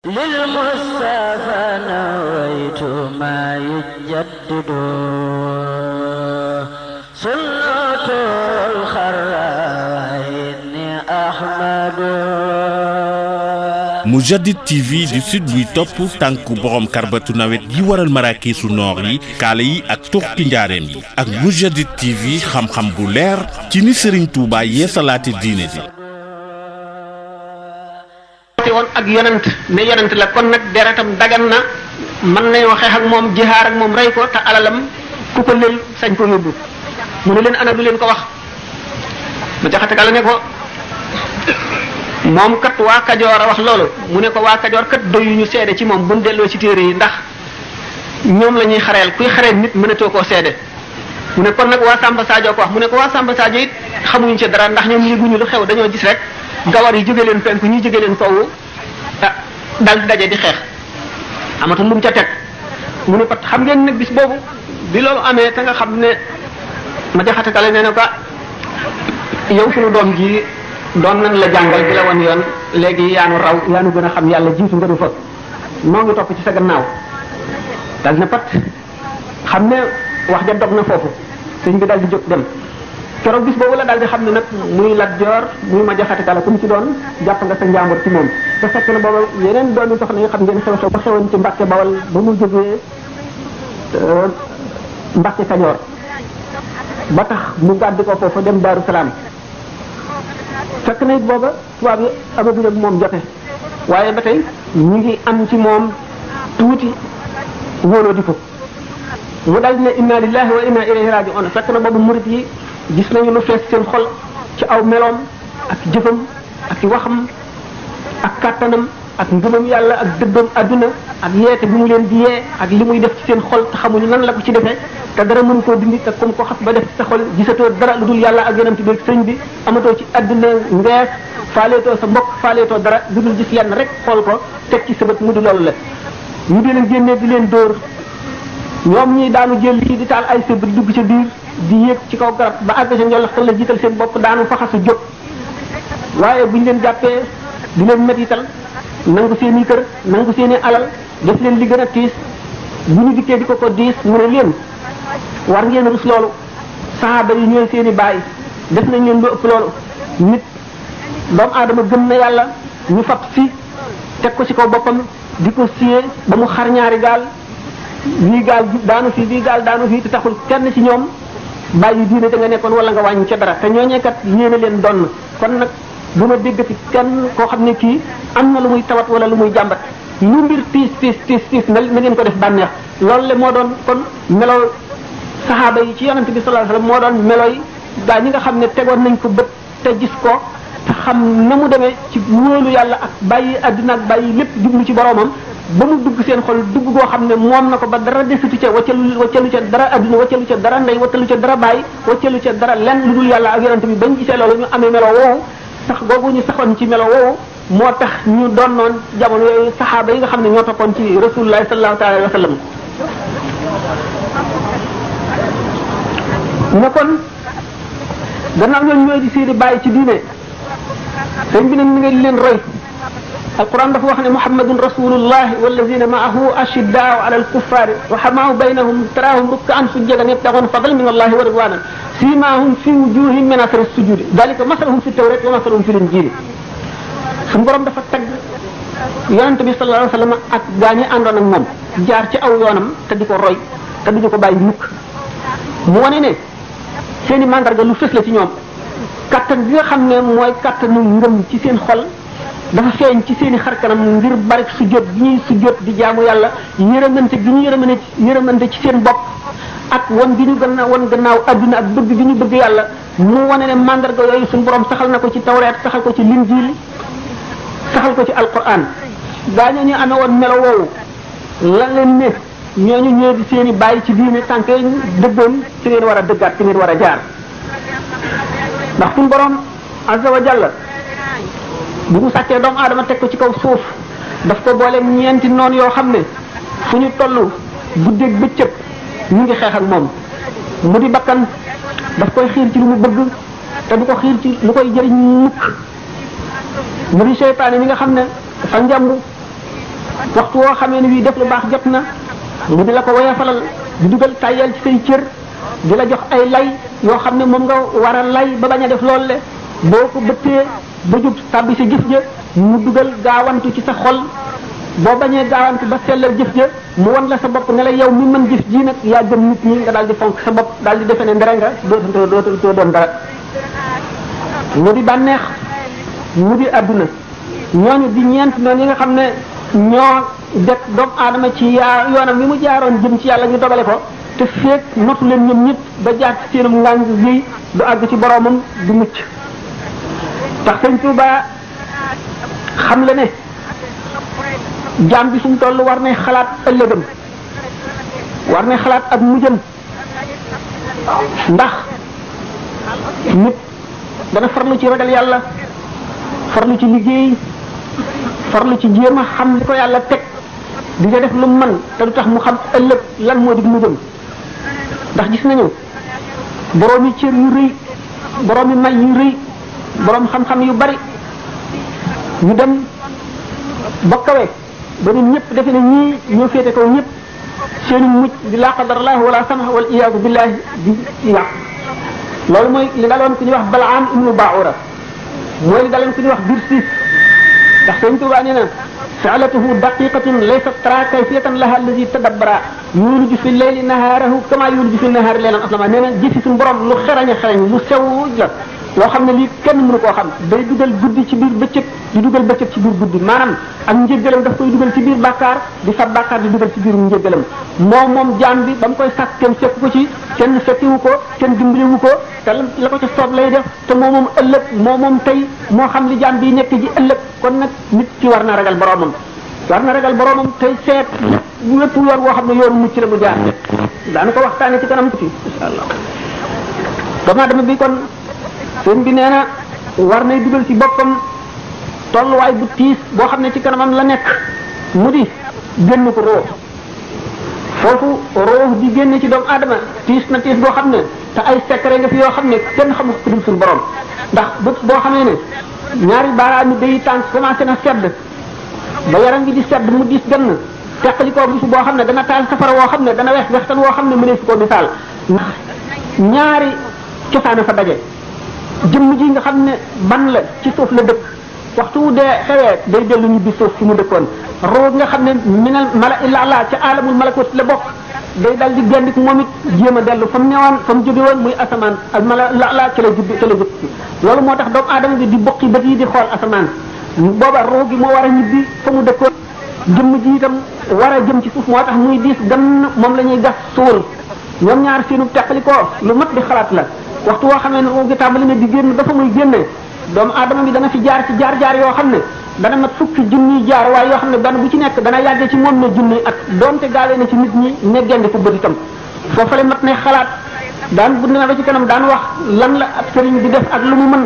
للمصطفى نويت ما يجدد سنة الخرائن أحمد Mourchid TV di sud buy topp tànku borom karbatu nawet yi waral maraakiisu noor yi kaala yi ak tuxki njaareem yi ak Mourchid TV xam-xam bu leer ci ni Serigne Touba yeesalaate diine ji woon ak yonent ne yonent la kon nag deretam dagan na mën nañoo xeex ak moom jihaar ak moom rey ko te alalam ku ko lël sañ ko yóbbu mu ne leen ana du leen ko wax ma jaxate kala ne ko moom kat waa Kajoor a wax loolu mu ne ko waa Kajoor kat doyuñu seede ci moom buñ delloo ci téere yi ndax ñoom la ñuy xareel kuy xareel nit mënatoo koo seede mu ne kon nag waa Samba Sadio ko wax mu ne ko waa Samba Sadio it xamuñu ci dara ndax ñoom yëguñu lu xew dañoo gis rek gawar yi jóge leen penku ñi jóge leen sowwu dal di daje di xeex amatul lu mu ca teg mu ne pat xam ngeen nag bis boobu bi loolu amee te nga xam ne ma jaxate kale nee na ko yow sunu doom ji doon nañ la jàngal di la wan yoon léegi yaanu raw yaanu gën a xam yàlla jiitu nga du fa noo ngi topp ci sa gannaaw dal na pat xam ne wax ja dog na foofu sëñ bi dal di jóg dem keroog bis boobu la daal di xam ne nag muy Lat Joor muy ma jaxate kala ku mu ci doon jàpp nga sa njàmbur ci moom te fekk na booba yeneen doomi soxna yi xam ngeen xew-xew ba xewoon ci Mbàkke Bawal ba mu jógee Mbàkke Kajoor ba tax mu gàddi ko foofu dem Daaru Salaam fekk na it booba tubaab yi amaduñ ak moom jote waaye ba tey ñu ngi am ci moom tuuti wóoloo di ko mu dal ne inna lillahi wa inna ilayhi raji'un fekk na boobu murit yi gis nañu lu fees seen xol ci aw meloom ak jëfam ak waxam ak kàttanam ak ngëmam yàlla ak dëddam adduna ak yeete bi mu leen di yee ak li muy def ci seen xol te xamuñu nan la ko ci defee te dara mën koo dindi te comme ko xas ba def ci sa xol gisatoo dara lu dul yàlla ak yonent bi sëñ bi amatoo ci adduna ngees faaleetoo sa mbokk faaleetoo dara lu dul gis lenn rek xool ko teg ci sa bët mu di loolu la ñu di leen génnee di leen dóor ñoom ñi daanu jël lii di taal ay sëb di dugg ca biir di yéeg ci kaw garab ba àgg sa njol xel la jiital seen bopp daanu faxasu jóg waaye buñ leen jàppee di leen mettital nangu seen i kër nangu seen i alal def leen li gën a tiis bu ñu dikkee di ko diis mu ne leen war ngeen rus loolu saxaaba yi ñooy seen i baay def nañ leen lu ëpp loolu nit doomu aadama gëm na yàlla ñu fab si teg ko ci kaw boppam di ko siyee ba mu xar ñaari gaal lii gaal daanu fii bii gaal daanu fii te taxul kenn ci ñoom bàyyi diine da nga nekkoon wala nga wàññi ca dara te ñooñee kat yéene leen donn kon nag du ma déggati kenn koo xam ne kii am na lu muy tawat wala lu muy jàmbat lu mbir tiis na ngeen ko def bànneex loolu le moo doon kon melo saxaaba yi ci yonent bi sallallahu alayhi wasallam moo doon melo yi gaa ñi nga xam ne tegoon nañ ko bët te gis ko te xam na mu demee ci wóolu yàlla ak bàyyi adduna ak bàyyi lépp jublu ci boromam ba mu dugg seen xol dugg goo xam ne moom na ko ba dara desutu ca waccalu ca dara adduna waccalu ca dara ndey waccalu ca dara bàyyi waccalu ca dara lenn lu dul yàlla ak yonent bi bañ gisee loolu ñu amee melo woowu sax googu ñu saxoon ci melo woowu moo tax ñu doon noon jamono yooyu saxaaba yi nga xam ne ñoo toppoon ci rasulullah sallallahu alayhi wa sallam ne kon gannaaw ñooñu ñooy di seeni bàyyi ci diine sëñ bi ne mi ngi leen roy القرآن dafa wax ne محمد رسول الله والذين معه أشداء على الكفار رحماء بينهم تراهم ركعا سجدا يبتغون فضلا من الله ورضوانا سيماهم في وجوههم من أثر السجود ذلك مثلهم في التوراة ومثلهم في الإنجيل suñu borom dafa tagg yonent bi sallallahu alayhi wa sallam ak gaañi àndoon ak moom jaar ci aw yoonam te di ko roy te duñu ko bàyyi mukk mu wane ne seen i mandarga lu fës la ci ñoom kattan bi nga xam ne mooy kattanu ngëm ci seen xol dafa feeñ ci seen i xarkanam ngir bari sujjóot bi ñuy sujjóot di jaamu yàlla yërëmante bi ñu yërëmante ci seen bopp ak wan bi ñu wan gannaaw adduna ak bëgg bi ñu bëgg yàlla mu wane ne mandarga yooyu suñu borom saxal na ko ci tawreet saxal ko ci linjiil saxal ko ci alquran daañu ñu amee woon melo woowu la leen ne ñooñu ñoo di seen i bàyyi ci diine tànk dëggoon ci ngeen war a dëggaat ci ngeen war a jaar ndax suñu borom azza wa jalla bu mu sàccee doomu aadama teg ko ci kaw suuf daf ko boole ñeenti noon yoo xam ne fu ñu toll guddeeg bëccëg ñu ngi xeex ak moom mu di bakkan daf koy xiir ci lu mu bëgg te du ko xiir ci lu koy jëriñ mukk mu di seytaane mi nga xam ne dafa njambu waxtu woo xamee ne bii def lu baax jot na mu di la ko woyofalal di dugal tàyyeel ci say cër di la jox ay lay yoo xam ne moom nga war a lay ba bañ a def loolu le boo ko bëttee ba jub tàbbi sa jëf ja mu dugal gaawantu ci sa xol boo bañee gaawantu ba sellal jëf ja mu wan la sa bopp ne la yow mi mën jëf ji nag yaa gëm nit ñi nga daal di fonk sa bopp daal di defe ne ndere nga dootoo doon dara mu di bànneex mu di adduna ñooñu di ñeent noonu yi nga xam ne ñoo def doomu aadama ci yoonam mi mu jaaroon jëm ci yàlla ñu dogale ko te feek notu leen ñoom ñëpp ba jaar ci seenum ngàng gi du àgg ci boromam du mucc tax sëñ Tuuba xam le ne jaam bi suñ toll war nay xalaat ëllëgam war nay xalaat ak mujjam ndax nit dana farlu ci ragal yàlla farlu ci liggéey farlu ci jéem a xam li ko yàlla teg di nga def lu mën te du tax mu xam ëllëg lan moo di mujjam ndax gis nañu boroomi cër yu rëy boroomi may yu rëy boroom xam-xam yu bari ñu dem ba kawe ba ñun ñëpp defe ne ñii ñoo féete kaw ñëpp seeni mujj di laa qadarallahu wala sama wal iyaadu billahi di yàq loolu mooy li daloon ku ñuy wax Balaam ibnu Baura mooy li daloon ku ñuy wax Birsiis ndax Sëñ Tuubaa nee na fa'latuhu daqiqatun laysa tara kayfiyatan laha allazi tadabbara yuliju fi layli nahaarahu kama yuliju fi nahaari laylan aslama nee na jëfi suñu borom lu xerañ a xerañ lu sew la loo xam ne lii kenn mënu koo xam day dugal guddi ci biir bëccëg di dugal bëccëg ci biir guddi maanaam ak njëggalam daf koy dugal ci biir bàkkaar di fa bàkkaar di dugal ci biir njëggalam moom jaam bi ba mu koy sàkk kenn fekk ko ci kenn fekkiwu ko kenn dimbaliwu ko te la ko ca soob lay def te moom ëllëg moom tey moo xam li jaam bi nekk ji ëllëg kon nag nit ki war na ragal boromam tey seet wépp yoon woo xam ne yoonu mucc la mu jaar daana ko waxtaane ci kanam tuuti insha allah doomu aadama bi kon sëñ bi nee na war nay dugal ci boppam tolluwaay bu tiis boo xam ne ci kanamam la nekk mu di génn ko roo foofu roo di génn ci doomu aadama tiis na tiis boo xam ne te ay secret nga fi yoo xam ne kenn xamul ko dul suñu borom ndax bët boo xamee ne ñaari baaraami day tànk commencé na sedd ba yaram gi di sedd mu diis gann teqali koo gisu boo xam ne dana taal safara woo xam ne dana weex wextan woo xam ne mënee su ko misaal ndax ñaari cosaana fa daje jëmm ji nga xam ne ban la ci suuf la dëkk waxtu wu dee xewee day dellu ñibbi suuf fi mu dëkkoon roog nga xam ne minal mala illa ca alamul malakut la bokk day dal di gendik moom it jéem a dellu fa mu newoon fa mu jóge woon muy asamaan al mala la ca la jubbi ca la jubbi loolu moo tax doomu aadama bi di bokki bët yi di xool asamaan booba roog gi moo war a ñibbi fa mu dëkkoon jëmm ji itam war a jëm ci suuf moo tax muy diis gann moom la ñuy gas suul ñoom ñaar seenu teqali ko lu mat di xalaat la waxtu woo xam ne roo gi tàmbali na di génn dafa muy génne doomu aadama bi dana fi jaar ci jaar yoo xam ne dana mat fukki junniy jaar waaye yoo xam ne benn bu ci nekk dana yàggee ci moom ne junni at doonte gaawee na ci nit ñi ne gendi ko bët itam foofale mat ne xalaat daan bu ne ba ci kanam daan wax lan la ab sëriñ di def ak lu mu mën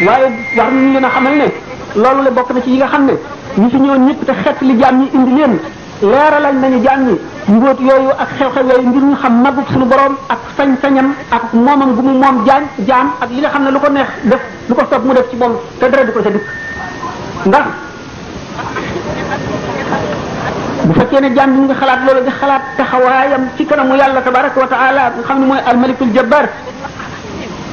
waaye war nañu leen a xamal ne loolu la bokk na ci yi nga xam ne ñi fi ñëwoon ñëpp te xett li jaam ñi indi leen leeralal nañu jaam ñi mbóot yooyu ak xew-xew yooyu ngir ñu xam magub suñu borom ak sañ-sañam ak moomam gu mu moom jaam ak li nga xam ne lu ko neex def lu ko soob mu def ci moom te dara di ko ca dikk ndax bu fekkee ne jaam bi nga xalaat loolu di xalaat taxawaayam ci kanamu yàlla tabaraka wa taala nga xam ne mooy almalikul jabbar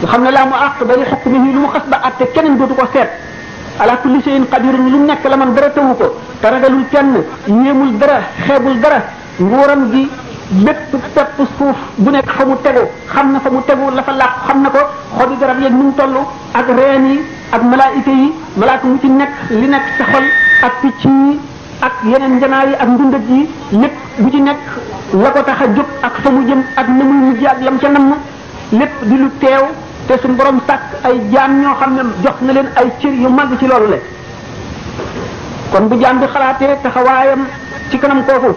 nga xam ne laa mu àq bari xukmihi lu mu xas ba atte keneen dootu ko seet ala kulli shay'in qadirun lu nekk la man dara tawu ko te ragalul kenn yéemul dara xeebul dara nguuram gi bépp pepp suuf bu nekk fa mu tegu xam na fa mu tegu la fa làq xam na ko xobi garab yeeg nu mu toll ak reen yi ak malaayika yi malaaka mu ci nekk li nekk sa xol ak picc yi ak yeneen njanaaw yi ak ndundat yi lépp bu ci nekk la ko tax a jóg ak fa mu jëm ak na muy mujj ak lam ca namm lépp di lu teew te suñu borom sàkk ay jaam ñoo xam ne jox na leen ay cër yu mag ci loolu le kon bu jaam bi xalaatee taxawaayam ci kanam kooku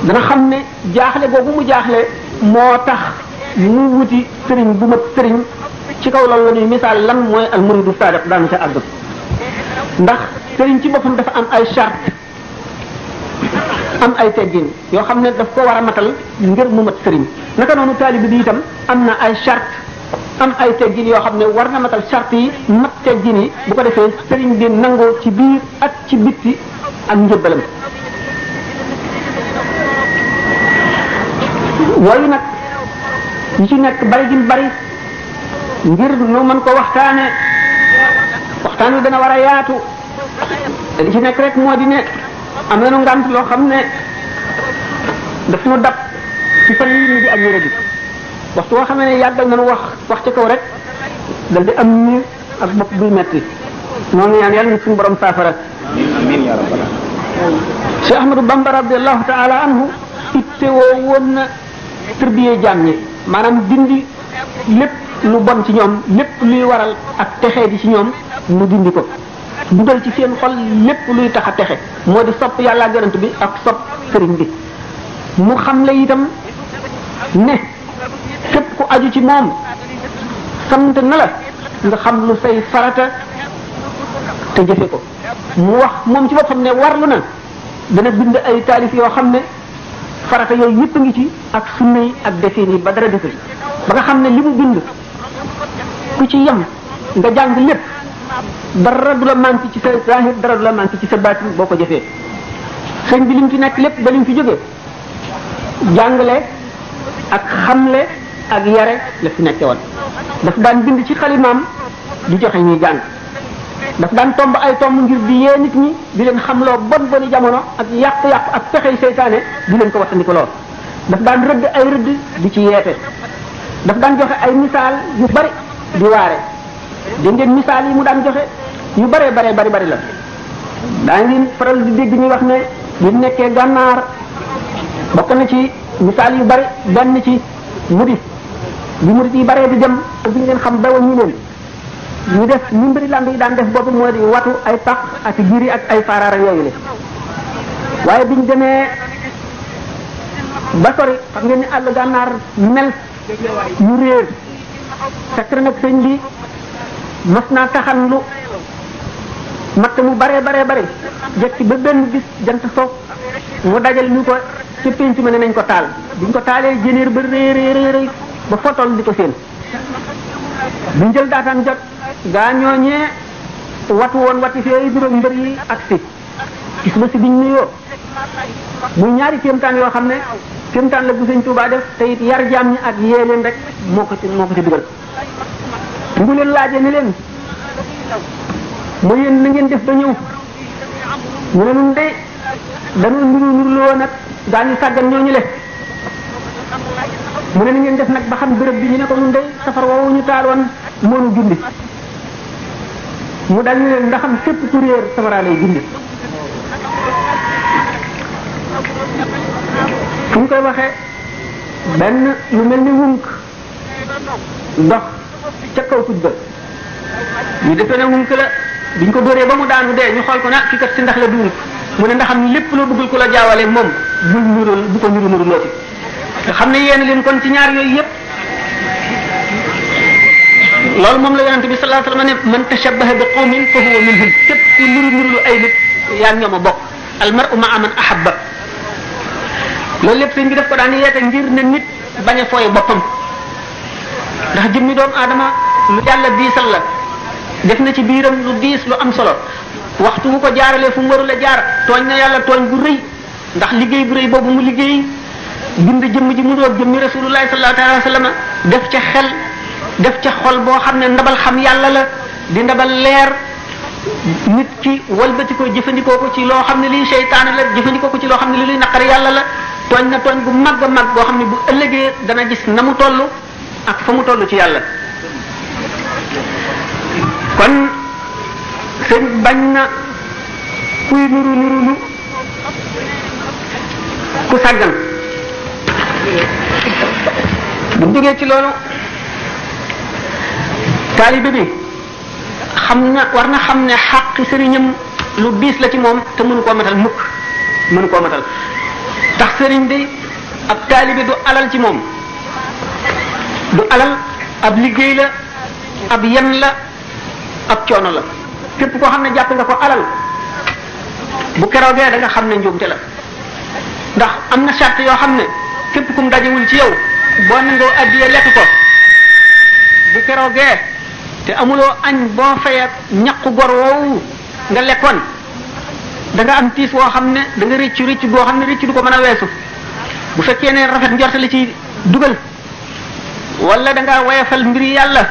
dana xam ne jaaxle boobu mu jaaxle moo tax mu wuti sëriñ bu mat sëriñ ci kaw loolu la ñuy misaal lan mooy al muridu sadiq daanu ca àgg ndax sëriñ ci boppam dafa am ay charte am ay teggin yoo xam ne daf ko war a matal ngir mu mat sëriñ naka noonu taalibe bi itam am na ay charte am ay teggin yoo xam ne war na matal charte yi mat teggin yi bu ko defee sëriñ bi nangoo ci biir ak ci bitti ak njëbbalam. yooyu nag yi ci nekk bari gi bari ngir nu mën ko waxtaan wi dana war a yaatu li ci nekk rek moo di ne am nañu ngant loo xam ne daf ñu dab ci fan yii ñu di ak yére bi waxtu boo xamee ne yàggal nañu wax ca kaw rek dal di am ni ak bopp buy metti ñoo ngi ñaan yàlla na suñu borom saafara. amiin yaa rabbal Cheikh Ahmadou Bamba radiyallahu taala anhu itte woo woon na tërbiyee jaam ñi maanaam dindi lépp lu bon ci ñoom lépp luy waral ak texee di ci ñoom mu dindi ko dugal ci seen xol lépp luy tax a texe moo di sopp yàlla yonent bi ak sopp sëriñ bi mu xam la itam ne képp ku aju ci moom sant na la nga xam lu say farata te jëfe ko mu wax moom ci boppam ne warlu na dana bind ay taalif yoo xam ne farata yooyu yëpp ngi ci ak sunna yi ak defin yi ba dara desul ba nga xam ne li mu bind ku ci yem nga jàng lépp dara du la manqué ci sa zahir dara du la manqué ci sa baatin boo ko jëfee sëñ bi lim fi nekk lépp ba lim fi jógee jàngale ak xamle ak yare la fi nekke woon daf daan bind ci xalimaam di joxe ñuy jàng daf daan tomb ay tomb ngir di yee nit ñi di leen xamloo bon boni jamono ak yàq-yàq ak pexey seytaane di leen ko wattandiko lool daf daan rëdd ay rëdd di ci yeete daf daan joxe ay misaal yu bari di waare dégg ngeen misaal yi mu daan joxe yu bari la daa ngi faral di dégg ñuy wax ne bi nekkee gànnaar bokk na ci misaal yu bari benn ci murid bi murid yi baree di dem bi ñu leen xam ba ñu leen ñu def ñu mbiri lamb yi daan def boobu moo di watu ay pax ak jiri ak ay faaraara yooyu la waaye biñ demee ba sori xam ngeen ni àll gànnaar mel ñu réer fekk na nag sëñ bi mas naa taxan lu matt mu bare jekki ba benn bis jant soog mu dajal ñu ko ca pénc ma ne nañ ko taal biñ ko taalee jëneer ba réy ba fotol di ko seen buñ jël daataan jot gaa ñooñee watu woon wati fee juróom mbër yi ak si gis ba si biñ nuyoo muy ñaari kéemtaan yoo xam ne kéemtaan la bu Sëñ Tuubaa def te it yar jaam ñi ak yee leen rek moo ko ci dugal bu leen laajee ni leen mu yéen na ngeen def ba ñëw ñu ne nun de dañoo nuru woon nag gaa ñu sàggan ñooñu le mu ne na ngeen def nag ba xam béréb bi ñu ne ko nun de safar woowu ñu taaloon moonu jundi mu dal ni leen ndaxam fépp ku réer safara lay jundi fu ñu koy waxee benn lu mel ni wunk dox ca kaw tuj ba ñu defee ne wunk la biñ ko dóoree ba mu daanu dee ñu xool ko nag ki kat si ndax la du wunk mu ne ndaxam lépp loo bëggul ku la jaawale moom bu ko nuru looti nga xam ne yéen leen kon ci ñaar yooyu yëpp loolu moom la yonente bi sallallahu alayhi wasallam ne man tashabbaha bi qawmin fa huwa minhum képp ku nuru ay nit yaa ñoom a bokk al mar'u ma'a man ahabba loolu lépp sëñ bi def ko daan yeete ngir ne nit bañ a fooye boppam ndax jëmmi doomu aadama lu yàlla diisal la def na ci biiram lu diis lu am solo waxtu bu ko jaaralee fu mu warul a jaar tooñ na yàlla tooñ bu rëy ndax liggéey bu rëy boobu mu liggéey bind jëmm ji mu doon jëmmi rasulullahi sallallahu alayhi wasallam def ca xel def ca xol boo xam ne ndabal xam yàlla la di ndabal leer nit ki walbati ko jëfandikoo ko ci loo xam ne lii seytaane la jëfandikoo ko ci loo xam ne li luy naqari yàlla la tooñ na tooñ bu mag a mag boo xam ne bu ëllëgee dana gis na mu toll ak fa mu toll ci yàlla kon sëñ bañ na kuy nuru ku sàggan bu jógee ci loolu taalibe bi war na xam ne xàqi sëriñam lu diis la ci moom te mënu koo matal mukk mënu koo matal tax sëriñ bi ab taalibe du alal ci moom du alal ab liggéey la ab yen la ab coono la képp koo xam ne jàpp nga ko alal bu keroogee da nga xam ne njuumte la ndax am na charte yoo xam ne képp kum dajewul ci yow boo nangoo addiya lekk ko bu keroogee te amuloo añ boo fayee ñaqu gor woowu nga lekkoon da nga am tiis woo xam ne da nga rëcc boo xam ne rëcc du ko mën a weesu bu fekkee ne rafet njort la ci dugal wala da nga wayefal mbiri yàlla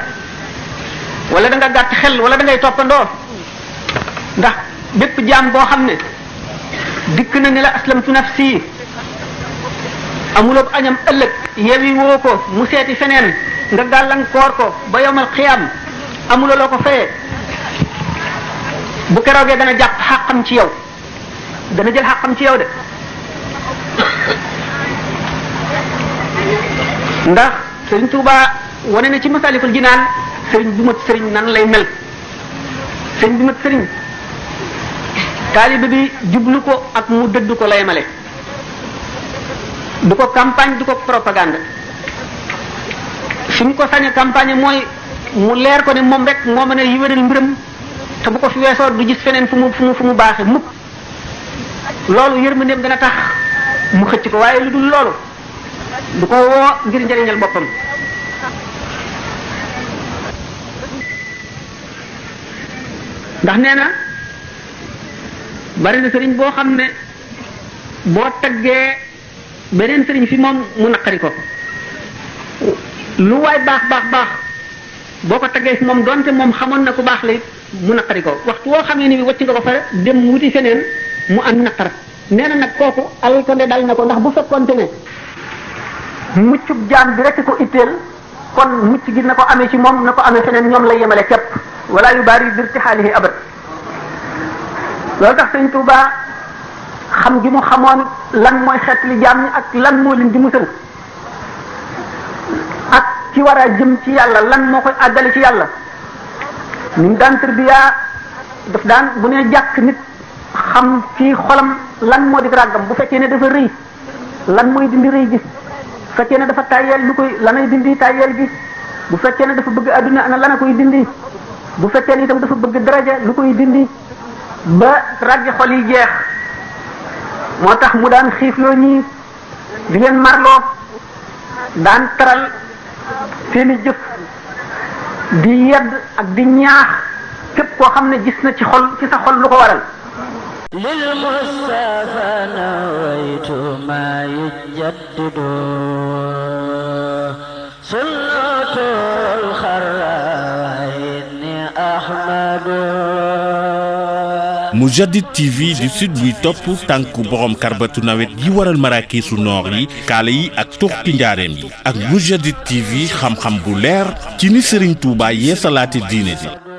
wala da nga gàtt xel wala da ngay toppandoo ndax bépp jaam boo xam ne dikk na ne la aslamtu nafsi amuloo añam ëllëg yewi woo ko mu seeti feneen nga gàllankoor ko ba yowmal xiyaam amuloo loo ko fayee bu keroogee dana jàpp xàqam ci yow dana jël xàqam ci yow de ndax Sëriñ Tuubaa wane na ci Masaalikul Jinaan sëriñ bu mat sëriñ nan lay mel sëriñ bu mat sëriñ taalibe bi jublu ko ak mu dëdd ko lay male du ko campagne du ko propagande fi mu ko sañ a campagne mooy mu leer ko ne moom rek moo mën a yiwénal mbiram te bu ko fi weesoo du gis feneen fu mu baaxe mukk loolu yërmandeem dana tax mu xëcc ko waaye lu dul loolu du ko woo ngir njëriñal boppam ndax nee na bari na sëriñ boo xam ne boo taggee beneen sëriñ fi moom mu naqari ko lu waay baax boo ko taggee fi moom donte moom xamoon na ku baax la it mu naqari ko waxtu woo xamee ni bi wacc nga ko fa dem wuti feneen mu am naqar nee na nag kooku alkande dal na ko ndax bu fekkoonte ne muccub jaam bi rek ko itteel kon mucc gi na ko amee ci moom na ko amee feneen ñoom lay yemale képp wala yu bari birti xaalihi abad loolu tax Sëñ Tuubaa xam gi mu xamoon lan mooy xeet li jaam ñi ak lan moo leen di musal ak ci war a jëm ci yàlla lan moo koy àggale ci yàlla ni mu daan tërbiyaa daf daan bu ne jàkk nit xam ci xolam lan moo di ràggam bu fekkee ne dafa rëy lan mooy dindi rëy gi bu fekkee ne dafa tàyyeel lu koy lanay dindi tàyyeel gi bu fekkee ne dafa bëgg adduna ana lana koy dindi bu fekkee ne itam dafa bëgg daraja lu koy dindi ba ràggi xol yi jeex moo tax mu daan xiifloo ñii di leen marloo daan taral seeni jëf di yedd ak di ñaax képp koo xam ne gis na ci xol ci sa xol lu ko waral للمصطفى نويت ما يجدد سنة الخرائن أحمد Mourchid TV di sud buy topp tànku borom karbatu nawet yi waral maraakiisu noor yi kaala yi ak tuxki njaareem yi ak Mourchid TV xam-xam bu leer ci ni Serigne Touba yeesalaate diine ji